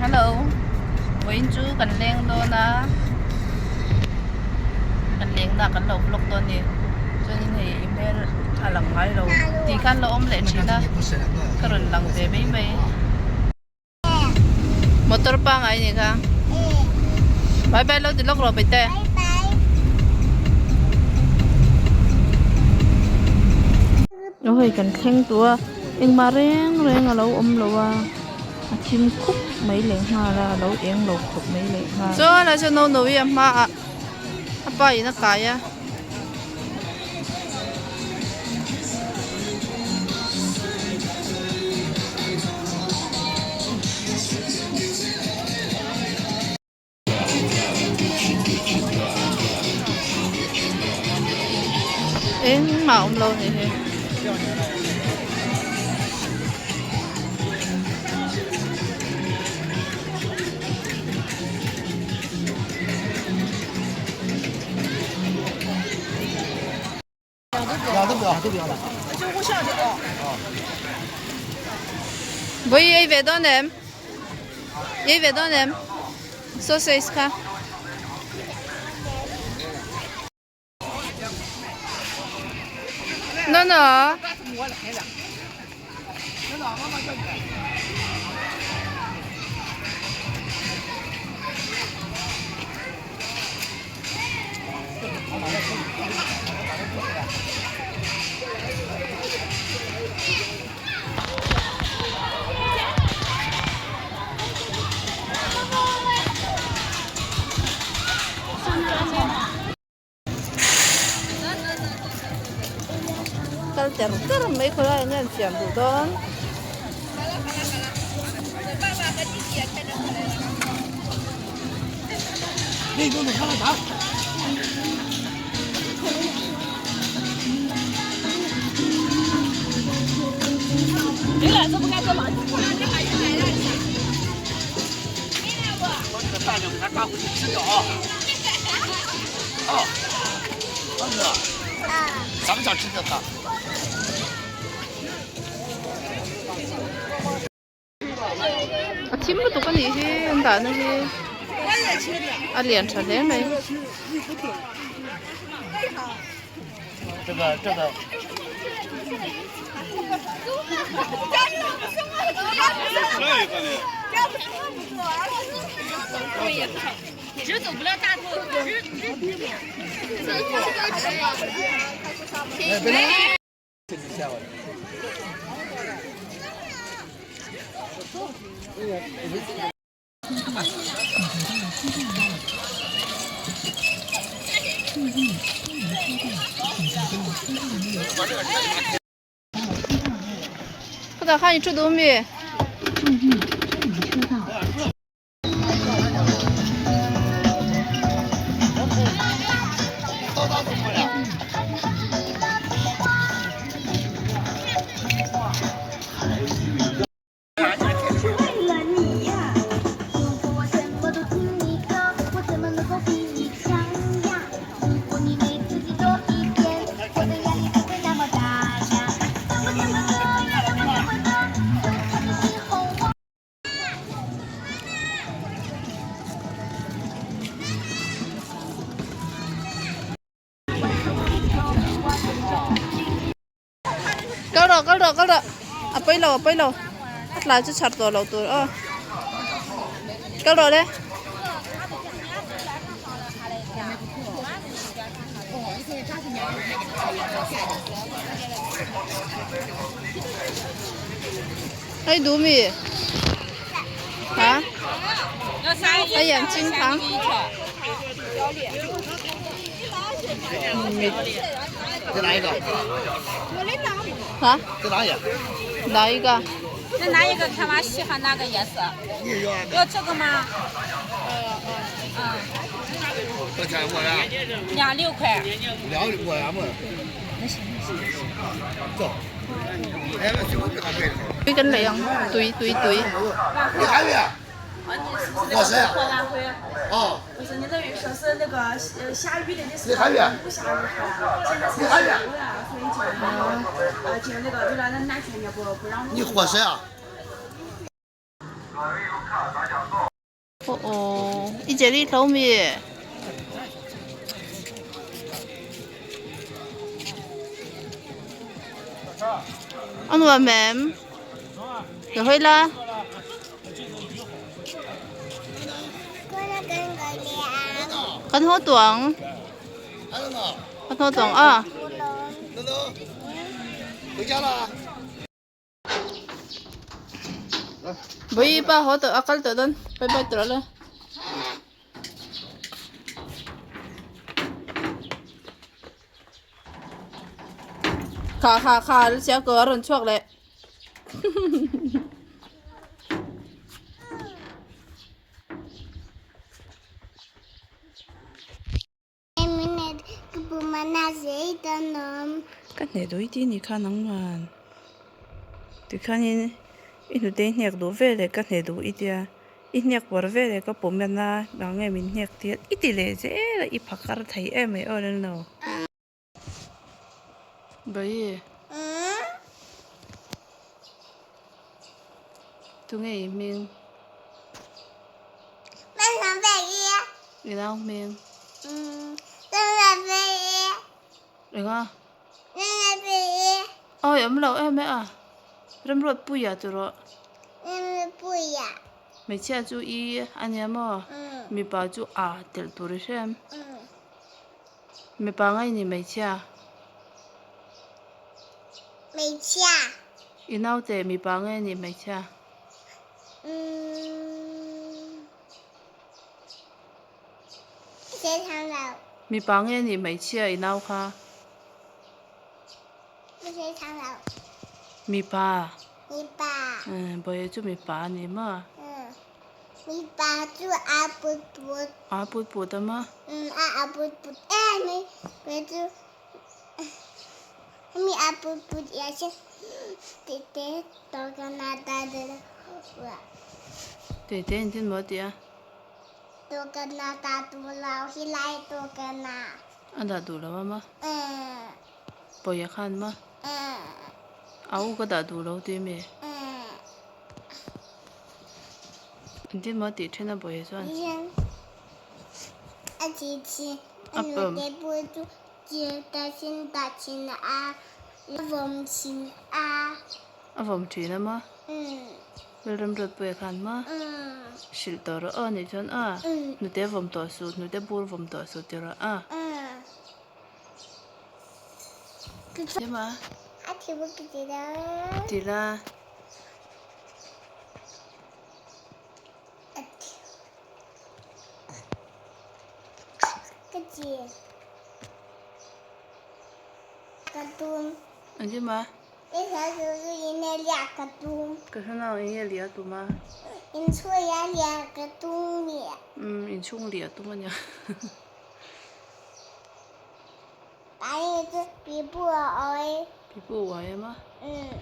Hello vawiin chu kan leng dawn a kan leng na kan lo vlog dawn a ni chuanin hei i hmel a lang ngai lo tih khan lo awm leh thin a ka rawn lang ve mai mai. Motor pangai ni kha bye bye lo ti lawk rawh Paite. Aw hei kan thleng tawh a engmah reng reng a lo awm lo a a thim khup mai leh nghal a a lo eng lo khawp mai leh nghal. Chuan a chuan no hi a hmaah a pa in a kai a. Engmah awm lo ni hi. Vawi ei ve dawn em? Ei ve dawn em? Sausage kha. No no. Kal ter ter mai khawlai ah hian fiam duh dawn. A thim lutuk a nih hi an dahna hi a lian tha hle mai. Khawtah khan i thu duh ami? Kal rawh kal rawh kal rawh a pawi lo a pawi lo a tlai chu chhar tawh lo tur aw kal rawh le. Hei duh mi ha a yan ching thang ha 哪一个？那哪一个看完喜欢哪个颜色？要这个吗？嗯。多钱我呀？两六块。两我呀么？走。对跟那样，对对对。你还没？我谁？哦。不是，你等于说是那个下雨的那时候不下雨好，现在是下雨了，所以就就那个就让那南天也不不让。你喝谁啊？各位游客。Aw aw i jelly tho mi? A nuam em? Ka hawi la. Kan haw tawh ang. Kan haw tawh ang a. Bawi pa haw tawh a kal tawh dawn bye bye tawh le. Kha kha kha sia ko a rawn chhuak leh. Ka hneh duh i ti ni kha nangman tikhanin i hnute i hnek duh veleh ka hneh duh i tia i hnek pawr veleh ka pawm hian a eng nge min hnek tir i ti leh zel a i phakar thei em mai aw lel lo. Bawihi tunge i hming? I nau hming? Enga? Awi awm lo em e a Remruatpuia ti rawh. Hmeichhia chu i a nia maw? Mipa chu a telh tur i hrem. Mipa ngai ni hmeichhia. Hmeichhia. I naute mipa nge ni hmeichhia? Umm. Hre thang lo. Mipa nge ni hmeichhia i nau kha? Hre thang lo. Mipa. Mipa. Umm bawihi chu mipa a ni maw? Umm. Mipa chu a put put. A put put a maw? Umm a a put put em mai. Kei chu mi a put put ia che tete to ka na ta de wa. Tete in tin maw a ti a? To ka na ta tu lo hi lai to ka na. A dah duh lo a maw? Umm. Pawia khan maw? Umm. A u ka dah duh lo tih mi? Umm. Engtin maw tih then a buai chuan. A pawm. A vawm thin a maw? Lalramruatpuia khan maw? Hrilh tawh rawh aw nih chuan a. Hnute vawm tawh suh, hnute bur vawm tawh suh ti rawh a. Ti la. Engtin maw? Ka hre eng nge liah a tum a? Umm inchhung liah a tum a nia. Pipu uai em a? Umm.